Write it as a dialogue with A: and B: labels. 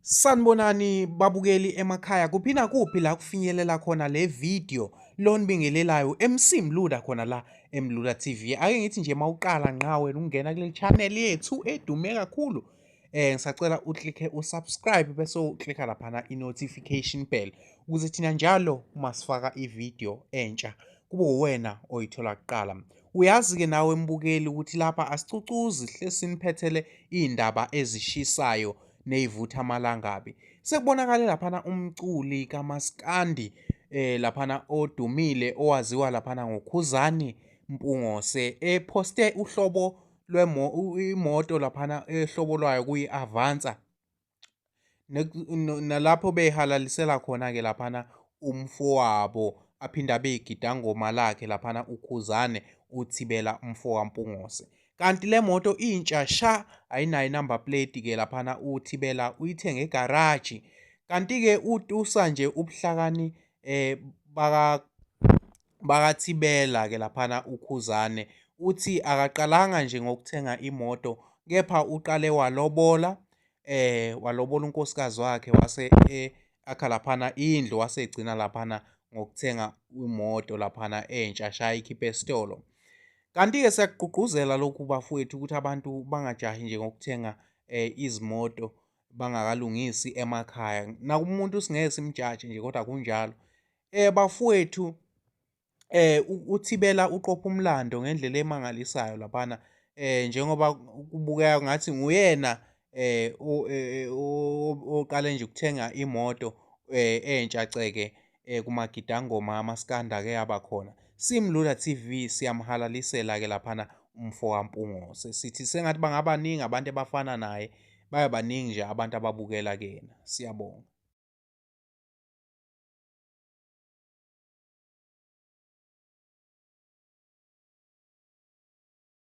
A: Sanibonani babukeli emakhaya, kuphi nakuphi la kufinyelela khona le video. Lonibingelelayo MC Mluda khona la eMluda TV. Ake ngithi nje mawuqala ngqa wena ungena kule channel yethu edume kakhulu, ngisacela uklikhe usubscribe bese uklikha laphana i-notification bell ukuze thina njalo uma sifaka i-video entsha kube uwena oyithola kuqala. Uyazi-ke nawe mbukeli ukuthi lapha asicucuzi, hle siniphethele iy'ndaba ezishisayo ney'vutha amalangabi. Sekubonakale laphana umculi kaMaskandi laphana odumile owaziwa laphana ngoKhuzani Mpungose eposte uhlobo lwemo imoto laphana ehlobo lwayo kuyi-Avanza, nalapho behalalisela khona-ke laphana umfowabo, aphinde abe igidangoma lakhe laphana uKhuzane uThibela umfoka Mpungose. Kanti le moto intsha sha, ayinayo inumber plate ke laphana, uThibela uyithenge egaraji. Kanti-ke utusa nje ubuhlakani baka bakaThibela ke laphana uKhuzane, uthi akaqalanga nje ngokuthenga imoto kepha uqale walobola, walobola unkosikazi wakhe, wase akha laphana indlu, wase egcina laphana ngokuthenga imoto laphana entsha shaya ikhiphe esitolo. Kanti-ke siyakugqugquzela lokhu bafowethu ukuthi abantu bangajahi nje ngokuthenga izimoto bangakalungisi emakhaya. Nakumuntu singeke simjaje nje kodwa kunjalo. Bafowethu, uThibela uqopha umlando ngendlela emangalisayo laphana, njengoba kubukeka ngathi nguyena oqale nje ukuthenga imoto entsha ceke kumagidangoma amaskanda ake abakhona. Simlula TV siyamhalalisela ke laphana umfo kaMpungose, sithi sengathi bangabaningi abantu abafana naye, bayabaningi nje abantu ababukela kuyena. Siyabonga.